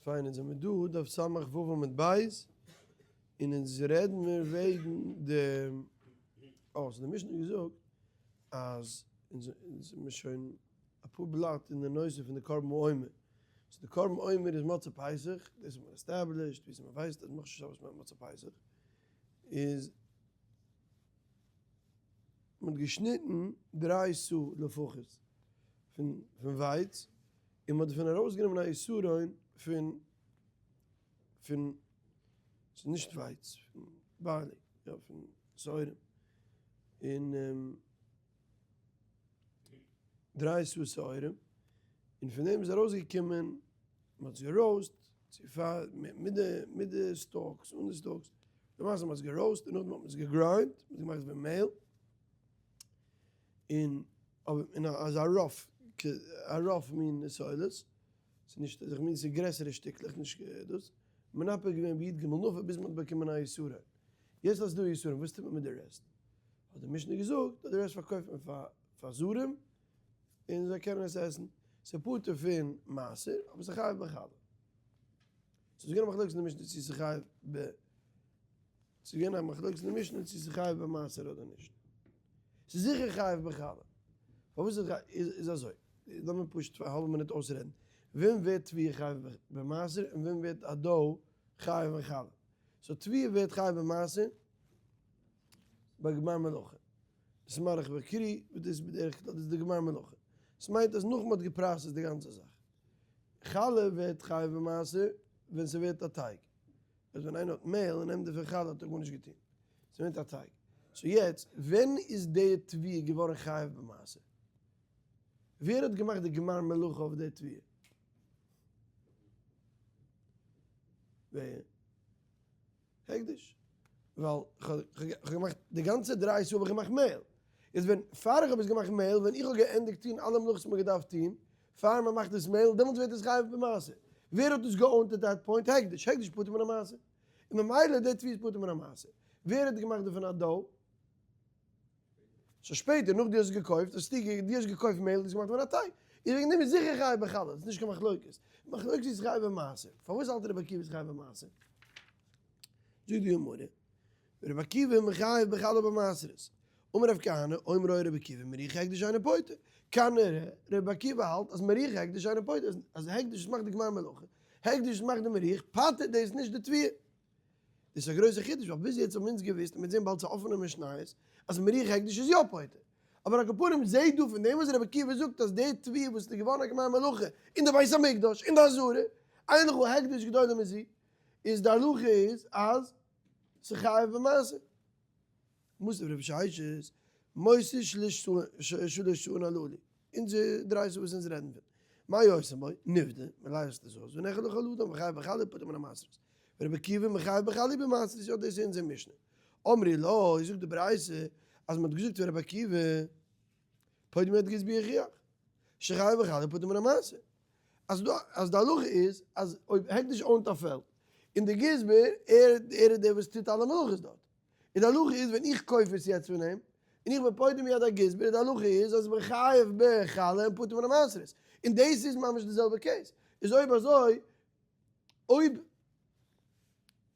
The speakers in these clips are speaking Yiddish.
פיין, אונז זעמיר דא דף סמך ו' עמוד ב', און אונז רעדן מיר וועגן די, אה, סאו די משנה האט געזאגט אז אונז זעמיר שוין אפאר בלאט אין די נושא פון די קרבן העומר, סאו די קרבן עומר איז מוצאי פסח, דאס האט מען established, ווי אזוי מען ווייסט אז מוצאי שבת מיינט מוצאי פסח, איז מען האט געשניטן דריי סאה לפחות פון ווייץ, און מען האט דערפון ארויסגענומען א עשרון פון פון ס'איז נישט ווייץ, פון barley, יא פון שעורים, און דריי סאה שעורים, און פון דעם איז ארויסגעקומען, מען האט עס גע roast, צו פאר מיט די מיט די stalks, אן די stalks, למעשה מען האט עס גע roast און נאכדעם האט מען עס גע grind, מען האט געמאכט פון מעהל. און אבער אין אזא rough א rough מין סולת, ס'איז נישט איך מיין ס'איז גרעסערע שטיקלעך נישט דאס, מנפח געווען בי"ג נפה ביז מ'האט באקומען א עשרון, יעצט אז ס'דא עשרון וואס טוט מען מיט די רעסט? האט די משנה געזאגט אז די רעסט פארקויפט מען פאר פאר זרים און זיי קענען עס עסן, ס'איז פטור פון מעשר אבער ס'איז חייב בחלה. ס'איז געווען א מחלוקת אין די משנה צו ס'איז חייב ב. ס'איז געווען א מחלוקת אין די משנה צו ס'איז חייב במעשר אדער נישט. ס'איז זיכער חייב בחלה. פארוואס איז איז אזוי, לאמיר פשוט פאר א האלבע מינוט אויסרעדן. ווען ווערט תבואה חייב במעשר און ווען ווערט א dough חייב בחלה? so תבואה ווערט חייב במעשר ביי גמר מלאכה. דאס איז מאריך בקרי וואס דאס איז בדרך כלל דאס איז די גמר מלאכה. עס מיינט אז נאך מ'האט גע process ט די גאנצע זאך. חלה ווערט חייב במעשר ווען ס'ווערט א טייג. אז ווען איינער האט מעהל און נעמט דערפון חלה האט ער גארנישט געטון, ס'ווערט א טייג. so יעצט ווען איז די תבואה געווארן חייב במעשר? ווער האט געמאכט די גמר מלאכה אויף די תבואה? ווער? הקדש. ווייל כ'האב געמאכט די גאנצע דריי סאה האב איך געמאכט מעהל. איז ווען פאר איך האב עס געמאכט מעהל ווען איך האב געענדיגט טון אלע מלאכות וואס מ'האט געדארפט טון פאר מ'מאכט דאס מעהל דעמאלטס ווערט עס חייב במעשר. ווער האט דאס גע own ט at that point? הקדש. הקדש פטור מן המעשר. און ממילא די תבואה איז פטור מן המעשר. ווער האט געמאכט דערפון א dough? so שפעטער נאך דו האסט געקויפט האסטו דו האסט געקויפט מעהל דו האסט געמאכט דערפון א טייג. איז וועגן דעם איז זיכער חייב בחלה. דאס איז נישט קיין מחלוקת. מחלוקת איז חייב במעשר. פארוואס האלט רבי עקיבא איז חייב במעשר? זאגט די גמרא. רבי עקיבא מחייב בחלה במעשרות. אמר רב כהנא, אומר היה רבי עקיבא מריח הקדש אינו פוטר. כנראה רבי עקיבא האלט אז מריח הקדש אינו פוטר, אז הקדש מאכט די גמר מלאכה, הקדש מאכט די מריח, פטר'ט דאס נישט די תבואה. דאס איז א גרויסע חידוש, ווייל ביז יעצט האבן אונז געוואוסט, און מיר זעהן באלד ס'איז אפענע משניות, אז מריח הקדש איז יא פוטר. אבער על כל פנים זעהט דא פון דעם וואס רבי עקיבא זאגט אז די תבואה וואס איז געווארן א גמר מלאכה אין די בית המקדש, אין די עזרה, אין לך הקדש גדולה מזו, איז די הלכה איז אז ס'חייב במעשר. מתיב רב ששת, מוציא שלש סאין הללו, אונזער דריי סאה וואס אונז רעדן פון, מה עושין בו, נפדה, מ'לייזט עס אויס, ונאכל לכל אדם וחייב בחלה ופטור מן המעשרות. ורבי עקיבא מחייב בחלה ובמעשרות, יא דאס איז אונזער משנה. אמרו לו, זאגט די ברייתא, אז מ'האט געזאגט פון רבי עקיבא, פודה מיד גזבר יוכיח, שחייב בחלה ופטור מן המעשר. אז דא אז די הלכה איז אז אויב הקדש own ט א פעלד און די גזבר ער ער איז דער וואס טוט אלע מלאכות דארט און די הלכה איז ווען איך קויף עס יעצט פון אים און איך בין פודה מיד הגזבר די הלכה איז אז איך בין חייב בחלה און פטור מן המעשרות און דאס איז ממש די זעלבע case איז אויב אזוי אויב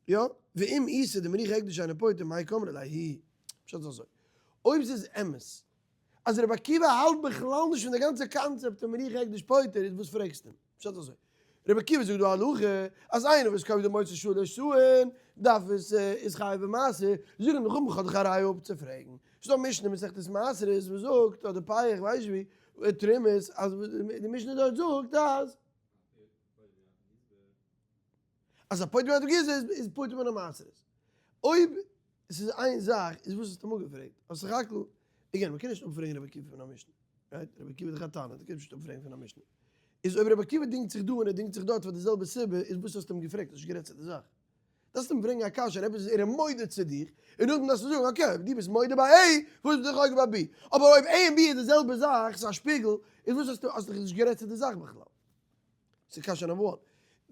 יא ואם איתא דמריח הקדש אינו פוטר מאי קאמרי ליה פשט איז אזוי אויב ס'איז אמת אז רבי עקיבא האלט בכלל נישט פון די גאנצע קאנצעפט פון מריח הקדש פוטר איז וואס פרעגסטו אים? פשט אזוי, רבי עקיבא זאגט דא א הלכה אז איינער וואס קויפט די מוציא שלש סאין דארף עס איז חייב במעשר, זאג אים איך האב דאך א ראיה אפצופרעגן, ס'איז דא א משנה מסכת מעשרות וואס זאגט אדער פאה איך ווייס נישט ווי, תרומות, אז די משנה דארט זאגט אז אז א פוטר מיט א גזבר איז פטור מן המעשרות. אויב עס איז איין זאך איז וואס האסטו אים אפגעפרעגט? אז סך הכל, again, מ'קען נישט אפפרעגן רבי עקיבא פון א משנה, right? רבי עקיבא איז דאך א תנא, דו קענסט נישט אפפרעגן פון א משנה. איז אויב רבי עקיבא דינגט זיך דא און ער דינגט זיך דארט פאר די זעלבע סיבה, איז וואס האסטו אים געפרעגט? האסט נישט גערעדט צו די זאך. דארפסט אים ברענגען א קשיא און עפעס וואס ער איז מודה צו דיך, און נאכדעם דארפסטו זאגן, okay, אויב דו ביסט מודה ביי A, פארוואס ביסטו חוקר ביי B? אבער אויב A און B איז די זעלבע זאך, ס'איז א שפיגל, איז וואס האסטו, האסט דאך נישט גערעדט צו די זאך בכלל. ס'איז קשיא number one.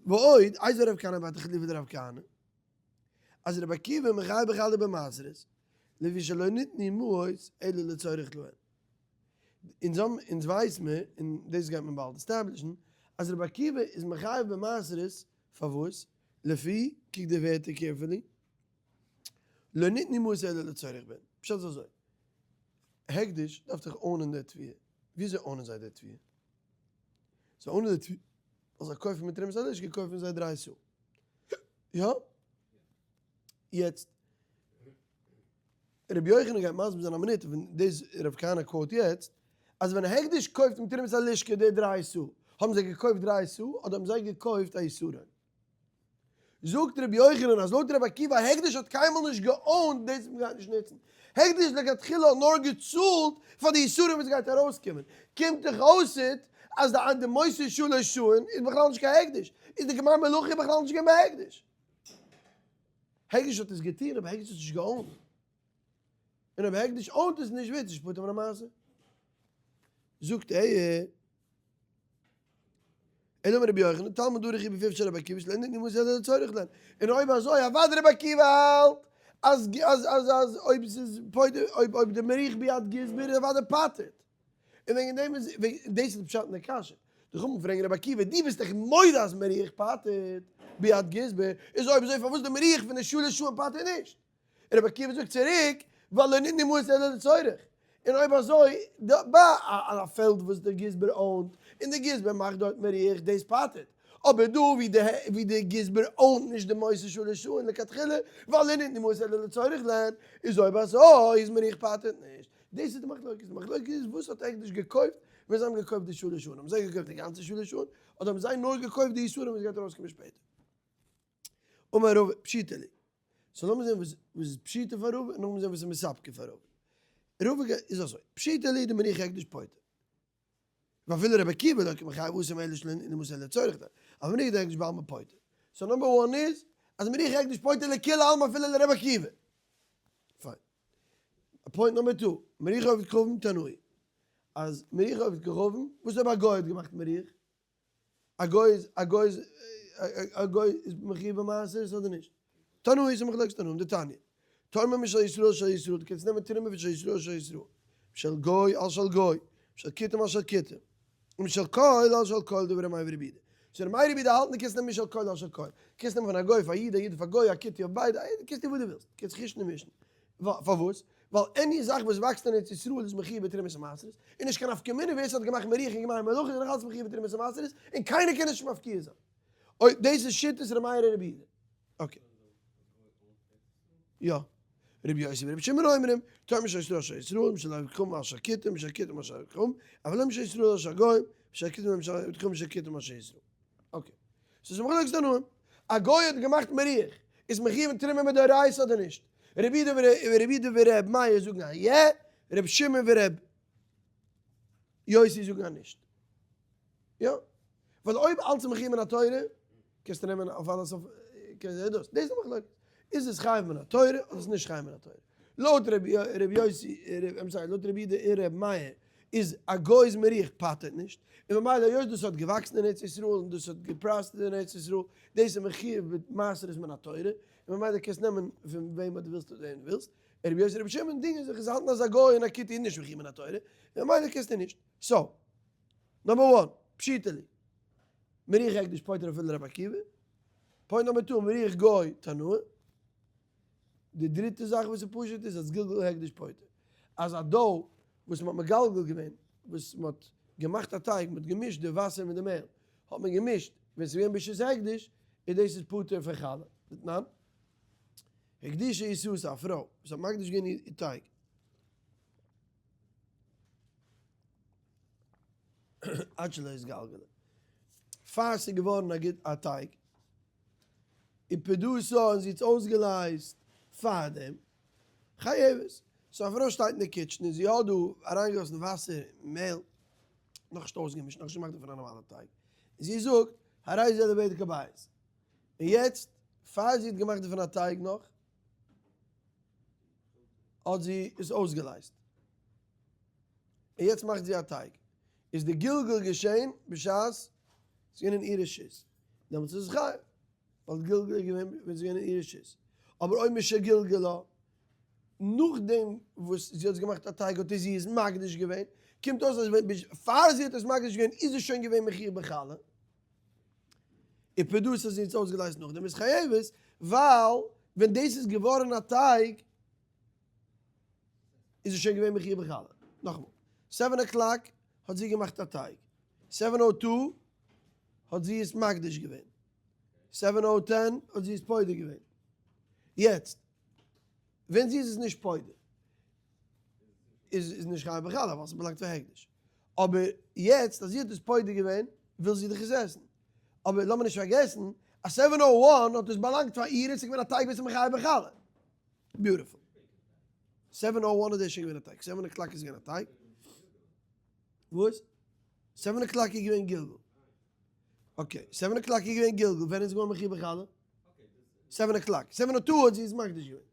ועוד, איתיביה רב כהנא בר תחליפא דרב כהנא, אז רבי עקיבא מחייב בחלה ובמעשרות, לפי שלא ניתנו מעות אלא לצורך להן. אונז האבן, אונז ווייס מיר, און דאס גייט מען באלד establish ן, אז רבי עקיבא איז מחייב במעשרות. פארוואס? לפי, קוק די ווערטער carefully, לא ניתנו מעות אלא לצורך בהן. פשט איז אזוי, הקדש דארף דאך own ען די תבואה, וויאזוי own ען זיי די תבואה? זיי own ען די תבואה ווייל זיי קויפן מיט תרומת הלשכה קויפן זיי דריי סאה. יא? יעצט, רבי יוחנן גייט מסביר זיין א מינוט, ווען דאס רב כהנא quote יעצט, אז ווען הקדש קויפט מיט תרומת הלשכה די דריי סאה, האבן זיי געקויפט דריי סאה אדער האבן זיי געקויפט א יתרון? זאגט רבי יוחנן אז לויט רבי עקיבא הקדש האט קיינמאל נישט גע own ט דאס וואס מ'גייט נישט נוצן, הקדש לכתחילה האט נאר געצאלט פאר די יתרון וואס גייט ארויסקומען, קומט דאך אויס אז די מותר שלש שעה'ן איז בכלל נישט קיין הקדש, איז די גמר מלאכה בכלל נישט געווען ביי הקדש. הקדש האט עס געטון אבער הקדש האט נישט גע own ט. און אויב הקדש own ט עס נישט ווערט עס נישט פטור מן המעשר. זאגט ער, אלא אמר רבי יוחנן, תלמוד דרך היא בפיו של רבי עקיבא שלא ניתנו מעות אלא לצורך להן. און אויב אזוי אוודאי רבי עקיבא האלט אז אז אז אז אויב ס'איז פודה אויב אויב די מריח ביד גזבר איז אוודאי פטר'ט. און וועגן דעם איז דאס איז די פשט אין די קשיא. די חכמים פרעגן רבי עקיבא דו ביסט דאך מודה אז מריח פטר'ט ביד גזבר, איז אויב אזוי פארוואס די מריח פון די שלש שעה'ן פטר'ט נישט? רבי עקיבא זאגט צוריק, ווייל לא ניתנו מעות אלא לצורך. און אויב אזוי, ביי א פעלד וואס דער גזבר own ט, און דער גזבר מאכט דארט מריח, דאס פטר'ט. אבער דא ווי דער גזבר own ט נישט די מותר שלש שעה'ן לכתחילה, ווייל לא ניתנו מעות אלא לצורך להן, איז אויב אזוי איז מריח פטר'ט נישט. דאס איז די מחלוקת. די מחלוקת איז וואס האט הקדש געקויפט ווען זיי האבן געקויפט די שלש שעה'ן. האבן זיי געקויפט די גאנצע שלש שעה'ן, אדער האבן זיי נאר געקויפט די יתרון וואס גייט ארויסקומען שפעטער. אמר רבא, פשיטא לי. so לאמיר זען וואס איז פשיטא פאר רבא און נאכדעם זען וואס איז מספקא פאר רבא. רבא איז אזוי, פשיטא לי דמריח הקדש פוטר. ואפילו רבי עקיבא לא קא מיחייב התם אלא שלא ניתנו מעות אלא לצורך להן, אבל מריח דהקדש בעלמא פוטר. so number one איז אז מריח הקדש פוטר לכולי עלמא אפילו לרבי עקיבא. פיין. point number two, מריח עובד כוכבים תנאי. אז מריח עובד כוכבים, וואס אויב א גוי האט געמאכט מריח? א גוי איז א גוי איז א גוי איז מחיוב במעשרות אדער נישט? תנאי איז מחלוקת תנאים דתניא. תרומה משל ישראל של ישראל, דו קענסט נעמען תרומה פון של ישראל של ישראל, משל גוי על של גוי, משל כותים על של כותים, ומשל כל על של כל דברי ר' מאיר ורבי יהודה. so ר' מאיר ורבי יהודה האלטן דו קענסט נעמען משל כל על של כל. קענסט נעמען פון א גוי אויף א איד, א איד אויף א גוי, א כותי אויף ביידע, קענסט טון וואס דו ווילסט, קענסט זיך רישן און מישן. פארוואס? ווייל any זאך וואס וואקסט אין ארץ ישראל איז מחיוב בתרומות ומעשרות, און נישט קיין נפקא מינה ווער ס'האט געמאכט מריח און גמר מלאכה איז נאך אלץ מחיוב בתרומות ומעשרות, און קיינער קען נישט מפקיע זיין. אוי, דאס איז שיטת ר' מאיר און רבי יהודה. okay. יא. רבי יוסי ורבי שמעון אומרים, תרומה משל ישראל של ישראל, משל עובד כוכבים על של כותים, משל כותים על של כוכבים, אבל לא משל ישראל על של גוים, משל כותים משל עובד כוכבים משל כותים על של ישראל. okay. ס'איז מחלוקת תנאים. א גוי האט געמאכט מריח, איז מחיוב אין תרומה מדאורייתא אדער נישט? רבי יהודה ורבי יהודה ור' מאיר זאגן א יע, רבי שמעון ור' יוסי זאגן א נישט. יא. ווייל אויב אלץ איז מחיוב מן התורה, קענסטו נעמען אויף אלעס אויף דאס. דאס איז די מחלוקת. איז עס חייב מן התורה אדער איז נישט חייב מן התורה? לויט רבי יוסי, I'm sorry, לויט רבי יהודה און ר' מאיר איז א גוי'ס מריח פטר'ט נישט, און ממילא היות דאס האט געוואקסן אין ארץ ישראל און דאס האט געפראסטעט אין ארץ ישראל, דאס איז מחיוב במעשרות מן התורה, און ממילא קענסט נעמען פון וועם דו ווילסט און וועם דו ווילסט, רבי יוסי רבי שמעון דינגען זיך איז האלטן אז א גוי און א כותי איז נישט מחיוב מן התורה, און ממילא קענסטו נישט. so, number one, פשיטא לי. מריח הקדש פוטר אפילו לרבי עקיבא. point number two, מריח גוי תנאי. די דריטע זאך וואס איז פשוט איז אז גלגול הקדש פוטר. אז א dough וואס מ'האט מגלגל געווען, וואס מ'האט געמאכט א טייג, מ'האט געמישט די וואסער מיט די מעהל, האט מען געמישט ווען ס'איז געווען ברשות הקדש, איז דאס איז פטור פון חלה. דתנן? הקדישה עיסתה, א פרוי וואס האט מקדיש געווען איר טייג. עד שלא נתגלגלה. פאר ס'איז געווארן א גוט א טייג. ופדתה און זי האט עס אויסגעלייזט פארדעם, חייבת. so א פרוי שטייט אין די kitchen און זי האט דא אריינגעגאסן וואסער און מעהל, נאכנישט אויסגעמישט, נאכנישט געמאכט דערפון א נארמאלע טייג, און זי זאגט, הרי זה לבדק הבית. און יעצט, פאר זי האט געמאכט דערפון א טייג נאך, האט זי עס אויסגעלייזט. און יעצט מאכט זי א טייג. איז די גלגול געשען בשעת ס'איז געווען אין איר רשות. דעמאלטס איז עס חייב, ווייל גלגול איז געווען ווען ס'איז געווען אין איר רשות. אבער אויב משגלגלה, נאכדעם וואס זי האט עס געמאכט א טייג האט זי עס מקדיש געווען, קומט אויס אז פאר זי האט עס מקדיש געווען איז עס שוין געווען מחיוב בחלה. ופדתה זי האט עס אויסגעלייזט נאכדעם איז חייבת, ווייל ווען דאס איז געווארן א טייג איז עס שוין געווען מחויב בחלה. נאכאמאל, seven o'clock האט זי געמאכט א טייג, 7:02 האט זי עס מקדיש געווען, 7:10 האט זי עס פודה געווען. יעצט ווען זי איז עס נישט פודה איז איז נישט חייב בחלה ווייל ס'באלאנגט פאר הקדש. אבער יעצט אז זי האט עס פודה געווען וויל זי דאך עס עסן. אבער לאמיר נישט פארגעסן אז 7:01 האט עס באלאנגט פאר איר און ס'איז געווען א טייג וואס איז מחייב בחלה. Beautiful. 7:01 איז דאס שוין געווען א טייג. 7 o'clock איז געווען א טייג. וואס? 7 o'clock איז געווען גלגול. Okay, 7 o'clock איז געווען גלגול. ווען איז געווארן מחויב בחלה? 7 o'clock. 7:02 האט זי עס מקדיש געווען.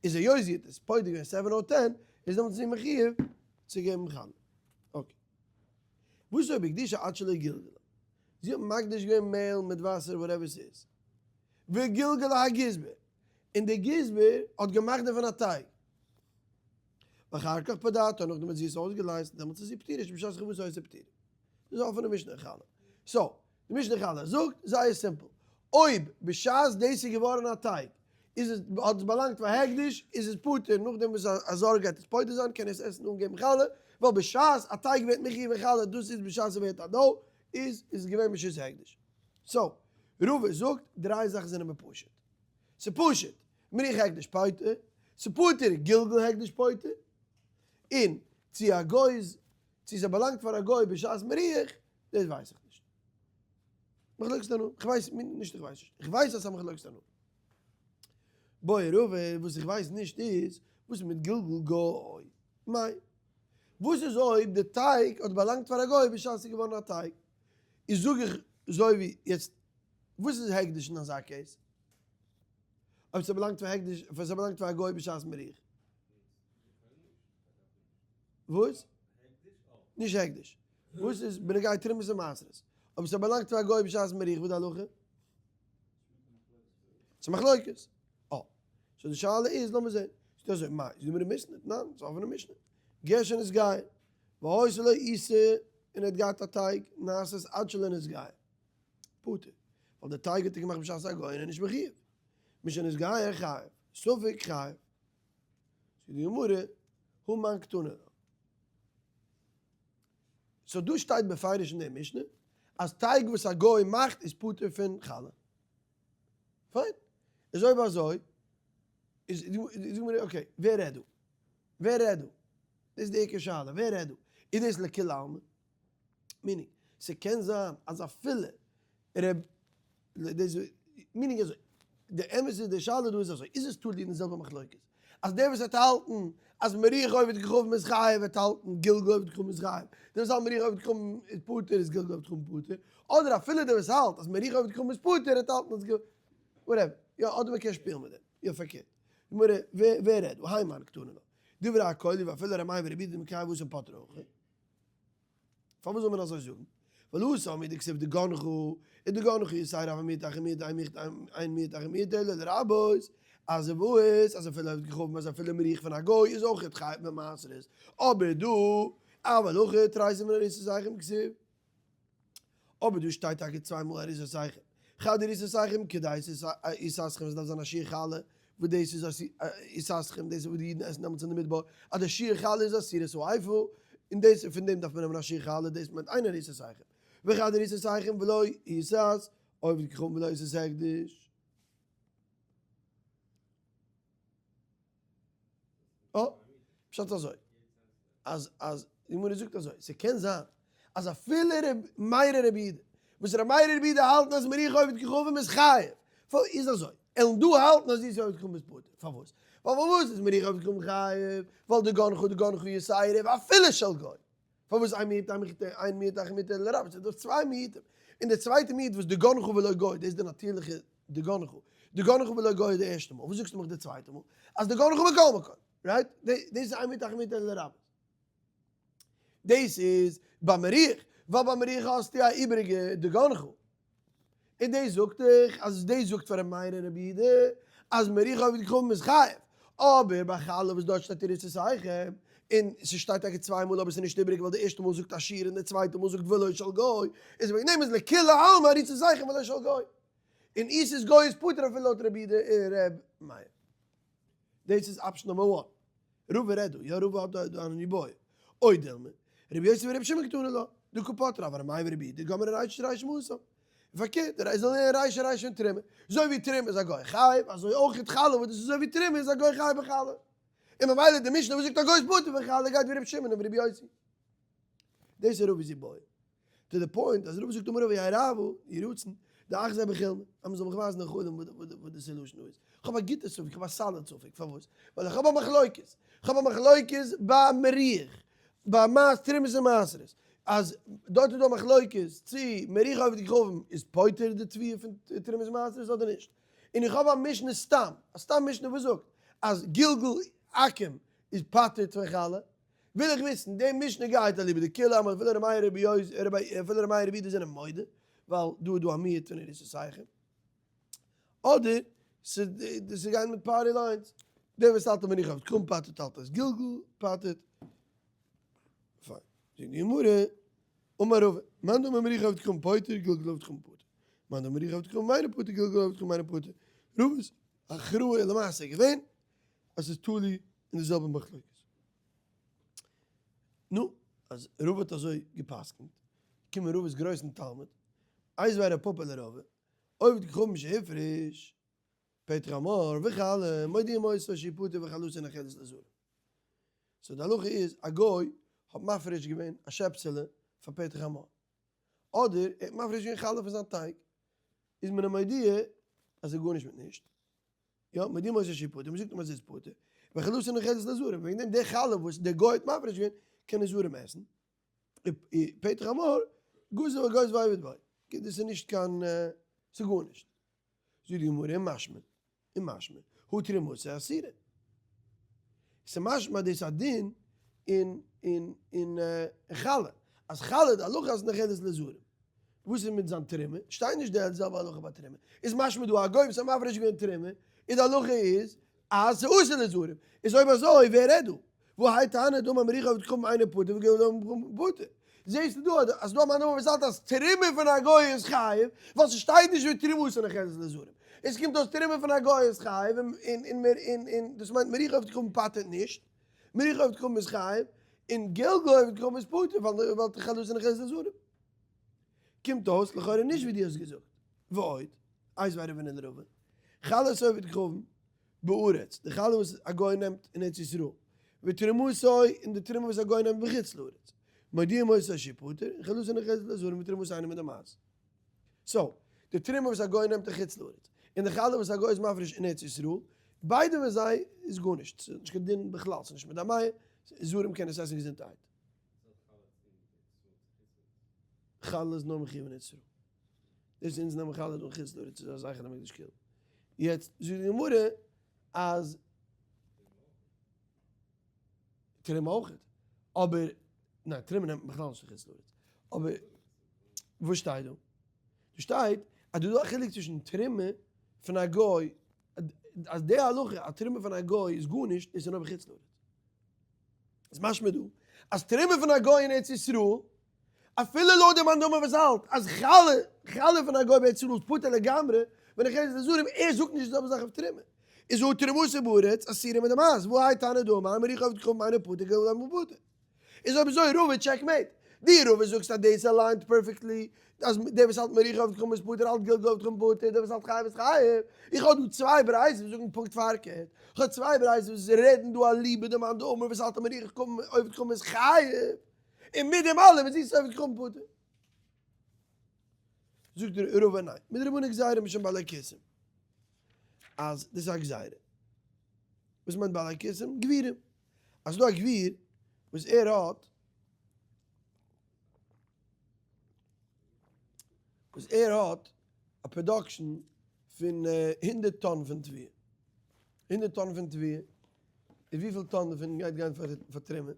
איז היות זי האט עס פודה געווען 7:10, איז דעמאלטס זי מחויב צו געבן חלה. Okay. וואס אויב הקדישה עד שלא גלגלה? זי האט מקדיש געווען מעהל מיט וואסער whatever ס'איז. וגלגלה הגזבר. און דער גזבר האט געמאכט דערפון א טייג. ואחר כך פדתה, נאכדעם האט זי עס אויסגעלייזט, דעמאלטס איז זי פטורה, שבשעת חובתה איז זי פטורה. דאס איז אפענע משנה חלה. So, די משנה חלה זאגט זייער simple, אויב בשעת דאס איז געווארן א טייג, איז עס, האט עס באלאנגט פאר הקדש, איז עס פטור, נאכדעם וואס א זר גייט עס פודה זיין, קען ער עס עסן אן געבן חלה, ווייל בשעת א טייג ווערט מחויב אין חלה, דאס איז בשעת ס'ווערט א dough, איז עס געווען בשעת הקדש. So, רבא זאגט, דריי זאכן זענען בפשוט. ס'פשוט, מריח הקדש פוטר, ס'פטור גלגול הקדש פוטר, און צו א גוי איז, צו ס'באלאנגט פאר א גוי בשעת מריח, דאס ווייס איך נישט. מחלוקת תנאים, איך ווייס, נישט איך ווייס נישט, איך ווייס אז ס'איז א מחלוקת תנאים. בעי רבא, וואס איך ווייס נישט איז, וואס איז מיט גלגול גוי? מאי. וואס איז אויב די טייג האט באלאנגט פאר א גוי בשעת ס'איז געווארן א טייג? איז זאג איך אזוי ווי יעצט, וואס איז הקדש אין אזא case? אויב ס'באלאנגט פאר הקדש, אויב ס'באלאנגט פאר א גוי בשעת מריח. וואס? נישט הקדש. וואס איז בנוגע תרומות און מעשרות? אויב ס'באלאנגט פאר א גוי בשעת מריח, וואס די הלכה? ס'איז מחלוקת. אה. So די שאלה איז, לאמיר זען. ס'איז אזוי, מאי, איז גמרא משנה? ניין, ס'איז אפענע משנה. גשם איז גיי. והיתה לו עיסה, און ער האט געהאט א טייג, נעשית עד שלא נתגייר. פטור. ווייל די טייג האט ער געמאכט בשעת א גוי און ער איז נישט מחויב. משנתגייר חייב. ספק חייב. זאגט די גמרא, הא מאן קתני לה. So דא שטייט בפירוש אין די משנה אז טייג וואס א גוי מאכט איז פטור פון חלה. פיין. איז אויב אזוי איז די גמרא okay, ווער רעדט דא? ווער רעדט דא? דאס איז די עיקר שאלה, ווער רעדט דא? איז דאס לכולי עלמא? Meaning, ס'קען זיין אז אפילו ר' דאס meaning אזוי, די אמת איז די שאלה דא איז אזוי, איז עס תלוי אין די זעלבע מחלוקת? אז דער וואס וועט האלטן אז מריח עובד כוכבים איז חייב וועט האלטן גלגול עובד כוכבים איז חייב, דער וואס האלט מריח עובד כוכבים איז פטור איז גלגול עובד כוכבים פטור, אדער אפילו דער וואס האלט אז מריח עובד כוכבים איז פטור וועט האלטן אז גלגול, whatever, יא אדער מען קען שפילן מיט דעם, יא פארקערט. גמרא, ווער רעדט דא? האי מאן קתני לה. דברי הכל ואפילו ר' מאיר ורבי יהודה דמקיים וואס פטור אויך. פארוואס זאל מען אזוי זאגן? ווייל התם הוא דכתיב דגנך, און דגנך יתירא אבל מיעוט אחר מיעוט אין מיעוט אין מיעוט אחר מיעוט אלא לרבות, אז וואס אז אפילו עובד כוכבים אז אפילו מריח פון א גוי איז אויך חייב במעשרות, אבער דא אבל הכא תרי זימני עריסת שיחים כתיב. אבער דא שטייט טאקע צוויי מאל עריסת שיחים. חד עריסת שיחים כדי עיסתכם עס דארף זיין א שיעור חלה, וואס דאס איז עיסתכם דאס איז וואס די אידן עסן דעמאלטס אין די מדבר, אז די שיעור חלה איז עשירית האיפה, און דאס פון דעם דארף מען נעמען א שיעור חלה, דאס מיינט איין עריסת שיחים. וחד עריסת שיחים ולא עיסת עובד כוכבים ולא עיסת הקדש. אה, פשט אזוי, אז אז די גמרא זאגט אזוי, ס'קען זיין אז אפילו ר' מאיר רבי יהודה, וואס ר' מאיר רבי יהודה האלטן אז מריח עובד כוכבים איז חייב, איז אזוי, עלן דא האלטן אז עיסת עובד כוכבים איז פטור, פארוואס? ווייל פארוואס איז מריח עובד כוכבים חייב? ווייל דגנך דגנך יתירא ואפילו של גוי. פארוואס אין מיעוט אין מיעוט אין מיעוט אחר מיעוט אלא לרבות? ס'איז דא צוויי מיעוטים, און די צווייטע מיעוט וואס דגנך ולא גוי, דאס איז די נאטירליכע דגנך, דגנך ולא גוי איז די ערשטע מאל, וואס זאגסטו מיך די צווייטע מאל? אז דגנך מכל מקום, right? דאס איז אין מיעוט אחר מיעוט אלא לרבות. דאס איז ביי מריח, ווייל ביי מריח האסטו א איבעריגע דגנך. און דאס זאגט איך אז דאס זאגט פאר ר' מאיר און רבי יהודה אז מריח עובד כוכבים איז חייב, אבער ביי חלה וואס דארט שטייט עריסת שיחים און ס'שטייט טאקע צוויי מאל אבער ס'איז נישט איבעריג ווייל די ערשטע מאל זאגט א שיעור און די צווייטע מאל זאגט ולא של גוי, איז וועגן דעם איז לכולי עלמא עריצותיכם ולא של גוי. און עריסת גוי איז פטור אפילו לויט רבי יהודה און ר' מאיר. דאס איז option number one. רבא רעדט דא, יא רבא האט דא אן איבעיא. או דילמא, רבי יוסי ורבי שמעון קתני לה, דקא פטרה, אבל ר' מאיר ורבי יהודה גמרי רישא רישא מהתם. פארקערט, ער זאל לערנען רישא רישא פון תרומה. אזוי ווי תרומה איז א גוי חייב, אזוי אויך חלה וואס דאס איז אזוי ווי תרומה איז א גוי חייב בחלה. און ממילא די משנה וואס זאגט א גוי איז פטור פון חלה גייט ווי רבי שמעון און ווי רבי יוסי. דאס איז רבא'ס איבעיא. to the point אז רבא זאגט אמר רבא יהא רעוא יהי רצון דאחזי בחולמא אז מ'זאל מיך ווייזן אין חלום וואס די solution דא איז. איך האב א גוטע ספק, איך האב א solid ספק, פארוואס? ווייל איך האב א מחלוקת, איך האב א מחלוקת ביי מריח, ביי מעש תרומות און מעשרות, אז דארט איז דא א מחלוקת צי מריח עובד כוכבים איז פוטר די תבואה פון תרומות ומעשרות אדער נישט. און איך האב א משנה סתם, א סתם משנה וואס זאגט אז גלגול עכו"ם איז פטר'ט פון חלה, וויל איך וויסן, די משנה גייט אליבא דכולי עלמא אפילו ר' מאיר רבי יוסי אפילו ר' מאיר רבי יהודה זענען מודה, ווייל דא איז דא א מיעוט פון עריסותיכם, אדער ס'גייט מיט party lines, דער וואס האלט אז מריח עובד כוכבים פטר'ט האלט אז גלגול פטר'ט, פיין, זאגט די גמרא, אמר רבא, מאן דאמר מריח עובד כוכבים פוטר, גלגול עובד כוכבים פטור, מאן דאמר מריח עובד כוכבים אינו פטור, גלגול עובד כוכבים אינו פטור, רבא'ס הכרעה איז למעשה געווען אז ס'איז תלוי אין די זעלבע מחלוקת. נו, אז רבא האט אזוי גע'פסק'נט, קומען רבא'ס גרויסן תלמיד, איתיביה רב פפא לרבא, עובד כוכבים שהפריש, פטר חמור וחלה, מודיעים אותו שהוא פטור וחלתו נאכלת לזרים. so די הלכה איז, א גוי האט מפריש געווען א שעפסעלע פאר פטר חמור, אדער ער האט מפריש געווען חלה פון זיין טייג, איז מען אים מודיע אז ס'איז גארנישט מיט נישט, יא, מודיעים אותו שהוא פטור, מ'זאגט אים אז ס'איז פטור, וחלתו נאכלת לזרים, וועגן דעם די חלה וואס דער גוי האט מפריש געווען, קענען זרים עסן. פטר חמור, גזר וגוזז ועובד בו, דאס איז נישט קיין, ס'איז גארנישט. זאגט די גמרא, ומשמע, ומשמע, הא תרומתו אסירה. ס'איז משמע אז דאס איז א דין אין אין אין חלה, אז חלה די הלכה אז נאכלת לזרים. וואס איז מיט זיין תרומה? שטייט נישט די זעלבע הלכה ביי תרומה. איז משמע דא א גוי וואס האט מפריש געווען תרומה, און די הלכה איז אז ס'איז אסור לזרים. איז אויב אזוי ווער רעדט דא? והא האי תנא דאמר מריח עובד כוכבים אינו פטור וגלגול עובד כוכבים פטור. זעהסטו דא אז ס'דא א מאן דאמר וואס האלט אז תרומה פון א גוי איז חייב, ווייל ס'שטייט נישט ותרומתו נאכלת לזרים. עס קומט אויס תרומה פון א גוי איז חייב און דאס מיינט מריח עובד כוכבים פטר'ט נישט, מריח עובד כוכבים איז חייב, און גלגול עובד כוכבים איז פטור ווייל חלתו נאכלת לזרים. קומט אויס לכאורה נישט ווי דו האסט געזאגט. ועוד, איתיביה רבינא לרבא, חלת עובד כוכבים בארץ, די חלה וואס א גוי נעמט אין ארץ ישראל, ותרומתו, און די תרומה וואס א גוי נעמט בחוץ לארץ, מודיעים אותו שהוא פטור, און חלתו נאכלת לזרים ותרומתו אינה מדמעת. so, די תרומה וואס א גוי נעמט אין חוץ לארץ, און די חלה וואס א גוי איז מפריש אין ארץ ישראל, ביידע פון זיי איז גארנישט, ס'איז נישט קיין דין בכלל, ס'איז נישט מדמע, זרים קענען עס עסן געזונטערהייט. חלה איז נאר מחיוב אין ארץ ישראל. דאס אונז נעמען חלה דא אין חוץ לארץ איז א זכר למקדש כאילו. יעצט זאגט די גמרא אז תרומה אויך, אבער ניין תרומה נעמט מען בכלל נישט אין חוץ לארץ. אבער וואס שטייט דא? דא שטייט אז דא איז דא א חילוק צווישן תרומה פון א גוי, אז די הלכה אז תרומה פון א גוי איז גארנישט, דאס איז נאר בחוץ לארץ. איז משמע דא אז תרומה פון א גוי אין ארץ ישראל, אפילו לויט די מאן דאמר וואס האלט אז חלה, חלה פון א גוי בארץ ישראל איז פטור לגמרי, ונאכלת לזרים, ער זאגט נישט די זעלבע זאך אויף תרומה. איז הא תרומתו בארץ אסירה מדמעת, והא האי תנא דאמר מריח עובד כוכבים אינו פטור גלגול אינו פטור. איז אויב אזוי רבא checkmate. דו רבא זאגסט אז דאס aligned perfectly, אז דער וואס האלט מריח עובד כוכבים איז פטור האלט גלגול עובד כוכבים פטור, דער וואס האלט חייב איז חייב. איך האב דא צוויי ברייתות וואס זאגן פונקט פארקערט. איך האב צוויי ברייתות וואס רעדן דא אליבא דמאן דאמר וואס האלט אז מריח עובד כוכבים איז חייב. און מיט דעם אלעם איז עריסת עובד כוכבים פטור. זאגט דער רבא ניין, מדרבנן גזירה משום בעלי כיסים. אז דאס איז א גזירה. וואס מיינט בעלי כיסים? גבירים. אז ס'דא א גביר וואס ער האט וואס ער האט א production פון הונדערט טאן פון תבואה, הונדערט טאן פון תבואה, איז וויפיל טאן דערפון גייט גיין פאר תרומה?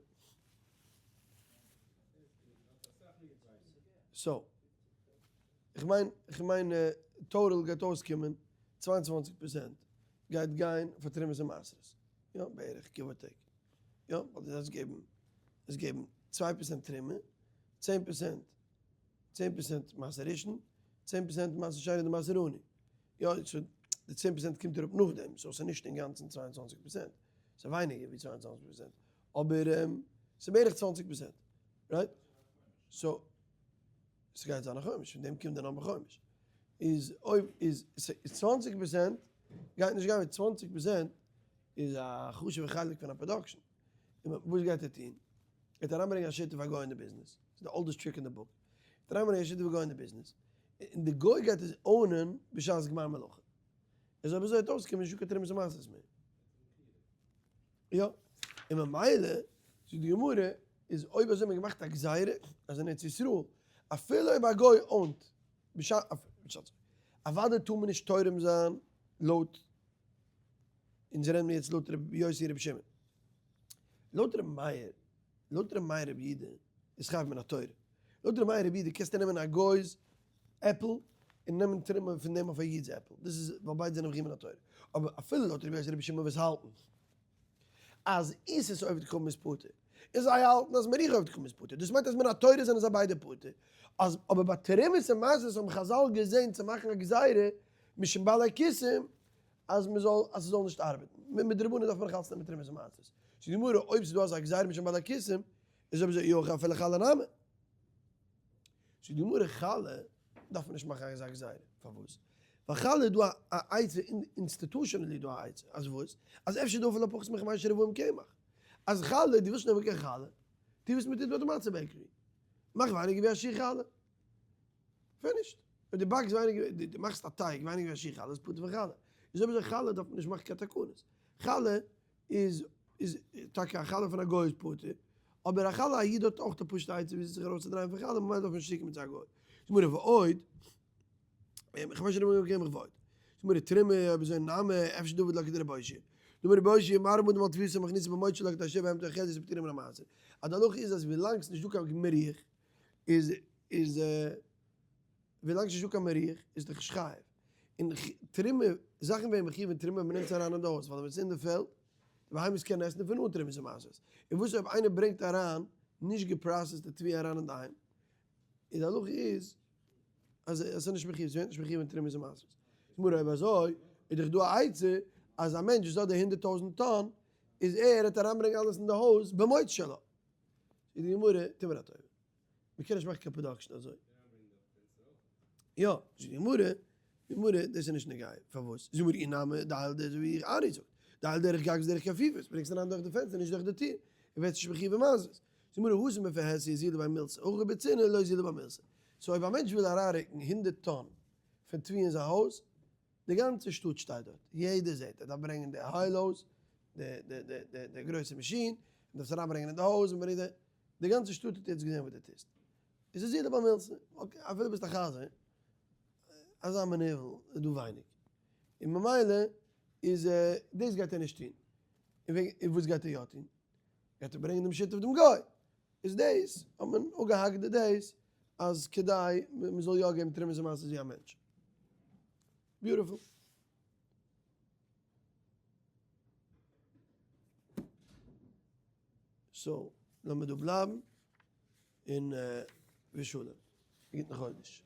so, איך מיין, איך מיין total גייט אויסקומען 22% גייט גיין פאר תרומות און מעשרות. יא, בערך, give or take. יא, ווייל דו דארפסט געבן, דארפסט געבן 2% תרומה, 10%, 10% מעשר ראשון, 10% מעשר שני און מעשר עני. יא, so די 10% קומט אראפ נאכדעם, so ס'איז נישט אינגאנצן 22%, ס'איז ווייניגער ווי 22%, אבער ס'איז בערך 20%, right? So ס'גייט זיין א חומש, פון דעם קומט די number חומש. איז אויב איז 20% גייט נישט גיין, ווייל 20% איז א חשוב'ע חלק פון א production. און וואס גייט ער טון? ער וועט אריינברענגען א שותף א גוי אין די ביזנעס. ס'איז די oldest trick אין די book. ער וועט אריינברענגען א שותף א גוי אין די ביזנעס, און די גוי גייט עס own ען בשעת גמר מלאכה. איז אויב אזוי וועט אויסקומען נישטא קיין תרומות ומעשרות מער. יא. און ממילא, זאגט די גמרא, איז אויב אזוי האט מען געמאכט א גזירה אז אין ארץ ישראל אפילו אויב א גוי own ט בשעת אוודאי טאר מען נישט תורם זיין לויט אונז רעדן מיר יעצט לויט רבי יוסי רבי שמעון לויט רבי מאיר לויט רבי מאיר רבי יהודה איז חייב מן התורה לויט רבי מאיר רבי יהודה קענסטו נעמען א גוי'ס עפל און נעמען תרומה פון דעם אויף א איד'ס עפל דאס איז ווייל ביידע זענען מחויב מן התורה אבער אפילו לויט רבי יוסי רבי שמעון וואס האלטן אז עיסת עובד כוכבים איז פטור, און זיי האלטן אז מריחה עובד כוכבים איז פטור, דאס מיינט אז מן התורה זענען זיי ביידע פטור, אז אבער ביי תרומות און מעשרות האבן חזל געזען צו מאכן א גזירה משום בעלי כיסים אז מען זאל אז ס'זאל נישט ארבעטן, מדרבנן דארף מען נאך אלץ נעמען תרומות און מעשרות, זאגט די גמרא אויב ס'איז דא אזא גזירה משום בעלי כיסים איז אויב אזוי אי הכי אפילו חלה נמי. זאגט די גמרא חלה דארף מען נישט מאכן אזא גזירה, פארוואס? ווייל חלה איז דא א עצה, institutionally איז דא א עצה, אז וואס? אז אפשר דא אפילו פחות מחמשה רבעים קמח, אז חלה, דו ווילסט נעמען קיין חלה, טו וואס מען טוט ביי די מצה bakery, מאך ווייניגער ווי א שיעור חלה, finished, אויב דו באקסט ווייניגער, דו מאכסט א טייג ווייניגער ווי א שיעור חלה איז פטור פון חלה, איז אויב אזוי חלה דארף מען נישט מאכן קיין תקנות, חלה איז איז טאקע א חלה פון א גוי איז פטור, אבער א חלה א איד האט אויך די פשוטע עצה וויאזוי זיך ארויסצודרייען פון חלה ממילא דארף מען נישט שיקן מיט זיי א גוי. גמרא ועוד, איך ווייס נישט אויב איך ועוד. גמרא תרומה אויב אזוי נמי אפשר דוד לא כדרבי אושעיא. דאמר רבי אושעיא מרבים אדם על תבואתו מכניסה במוציא שלה כדי שיהא בהמתו אוכלת ופטורה מן המעשר. אז די הלכה איז אז ווילאנג ס'נישט דא קיין מריח איז איז ווילאנג ס'נישט דא קיין מריח איז דאך נישט חייב. און תרומה, זאכן ווערן מחויב אין תרומה ווען מ'נעמט עס אריין אין די הויז, ווייל ווען ס'איז אין די פעלד, די בהמות קענען עסן דערפון אן תרומות ומעשרות. און וואס אויב איינער ברענגט אריין נישט גע processed ע תבואה אריין אין די היים, איז די הלכה איז אז עס איז נישט מחויב, ס'ווערט נישט מחויב אין תרומות ומעשרות. גמרא אויב אזוי איז דאך דא א עצה אז א מענטש וואס האט די 100,000 טאן איז ער וועט אריינברענגען אלעס אין די הויז במוציא שלה. זאגט די גמרא, טו מיר א טובה. מ'קען נישט מאכן קיין production אזוי. יא, זאגט די גמרא, די גמרא, דאס איז נישט נוגע, פארוואס? זאגט די גמרא, אי נמי, דעייל דרך ווי איך ארי זאגט, דעייל דרך גג ודרך כפיפות, ברענגסט אריין דורך די פענסטער נישט דורך די טיר, און ווערסט נישט מחויב במעשרות. זאגט די גמרא, התם בפרהסיא זילא ביה מילתא, הכא בצנעה לא זילא ביה מילתא. so אויב א מענטש וויל אריינרוקן 100 טאן פון תבואה אין זיין הויז, די גאנצע שטאט שטייט דארט, יעדער זעט, ער דארף ברענגען די היי-לאוס, די גרויסע מאשין, ער דארף עס אריינברענגען אין די הויז, און ברענגט די גאנצע שטאט האט יעצט געזען וואס דו טוסט. איז עס יעדער ביי מילתא, okay, אפילו ביסט א חזיר, אזא מנוול איז דא ווייניג. און ממילא איז דאס גייט ער נישט טון. און וועגן, און וואס גייט ער יא טון? גייט ער ברענגען דעם שותף דעם גוי. איז דאס האט מען אפגעהאקט די דאס אז כדי מען זאל יא געבן תרומות ומעשרות ווי א מענטש. Beautiful. So, לאמיר דא בלייבן און ושלום. א גוטן חודש.